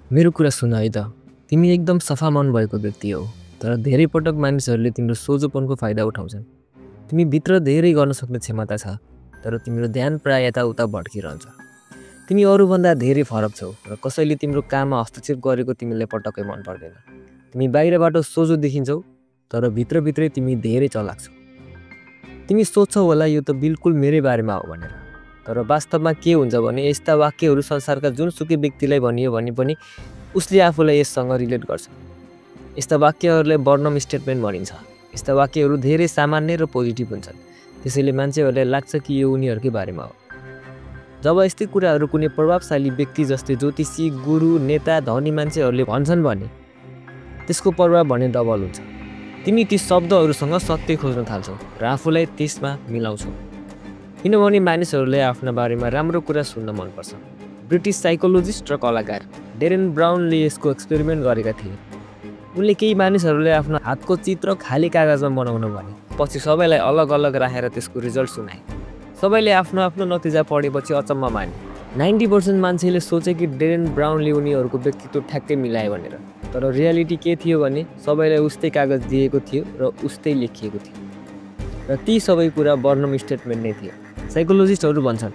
मेरो कुरा सुन है त। तिमी एकदम सफा मन भएको व्यक्ति हौ। तर धेरै पटक मानिसहरूले तिम्रो सोझोपनको फाइदा उठाउँछन्। तिमी भित्र धेरै गर्न सक्ने क्षमता छ, तर तिम्रो ध्यान प्राय यताउता भड्किरहन्छ। तिमी अरूभन्दा धेरै फरक छौ र कसैले तिम्रो काममा हस्तक्षेप गरेको तिमीलाई पटक्कै मन पर्दैन। तिमी बाहिरबाट सोझो देखिन्छौ, तर भित्रभित्रै तिमी धेरै चलाक छौ। तिमी सोच्छौ होला यो त बिल्कुल मेरै बारेमा हो भनेर, तर वास्तवमा के हुन्छ भने यस्ता वाक्यहरू संसारका जुनसुकै व्यक्तिलाई भनियो भने पनि उसले आफूलाई यससँग रिलेट गर्छ। यस्ता वाक्यहरूलाई बर्नम स्टेटमेन्ट भनिन्छ। यस्ता वाक्यहरू धेरै सामान्य र पोजिटिभ हुन्छन्, त्यसैले मान्छेहरूलाई लाग्छ कि यो उनीहरूकै बारेमा हो। जब यस्तै कुराहरू कुनै प्रभावशाली व्यक्ति जस्तै ज्योतिषी, गुरु, नेता, धनी मान्छेहरूले भन्छन् भने त्यसको प्रभाव भने डबल हुन्छ। तिमी ती शब्दहरूसँग सत्य खोज्न थाल्छौ र आफूलाई त्यसमा मिलाउँछौ, किनभने मानिसहरूलाई आफ्ना बारेमा राम्रो कुरा सुन्न मनपर्छ। ब्रिटिस साइकोलोजिस्ट र कलाकार डेरेन ब्राउनले यसको एक्सपेरिमेन्ट गरेका थिए। उनले केही मानिसहरूले आफ्नो हातको चित्र खाली कागजमा बनाउन भने, पछि सबैलाई अलग अलग राखेर त्यसको रिजल्ट सुनाए। सबैले आफ्नो आफ्नो नतिजा पढेपछि अचम्म माने। 90% मान्छेले सोचे कि डेरेन ब्राउनले उनीहरूको व्यक्तित्व ठ्याक्कै मिलाए भनेर, तर रियालिटी के थियो भने सबैलाई उस्तै कागज दिएको थियो र उस्तै लेखिएको थियो, र ती सबै कुरा बर्नम स्टेटमेन्ट नै थियो। साइकोलोजिस्टहरू भन्छन्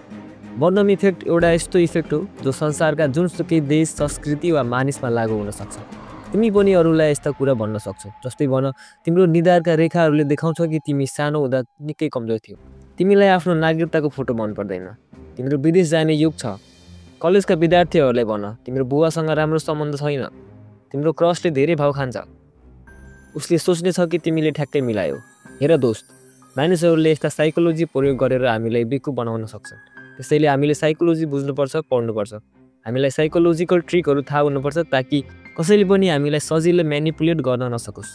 बर्नम इफेक्ट एउटा यस्तो इफेक्ट हो जो संसारका जुनसुकै देश, संस्कृति वा मानिसमा लागू हुन सक्छ। तिमी पनि अरूलाई यस्ता कुरा भन्न सक्छौ। जस्तै भन, तिम्रो निधारका रेखाहरूले देखाउँछ कि तिमी सानो हुँदा निकै कमजोर थियौ। तिमीलाई आफ्नो नागरिकताको फोटो मन पर्दैन। तिम्रो विदेश जाने युग छ। कलेजका विद्यार्थीहरूलाई भन, तिम्रो बुवासँग राम्रो सम्बन्ध छैन। तिम्रो क्रसले धेरै भाव खान्छ। उसले सोच्ने छ कि तिमीले ठ्याक्कै मिलायौ। हेर दोस्त, मानिसहरूले यस्ता साइकोलोजी प्रयोग गरेर हामीलाई बेकु बनाउन सक्छन्। त्यसैले हामीले साइकोलोजी बुझ्नुपर्छ, पढ्नुपर्छ। हामीलाई साइकोलोजिकल ट्रिकहरू थाहा हुनुपर्छ ताकि कसैले पनि हामीलाई सजिलै म्यानिपुलेट गर्न नसकोस्।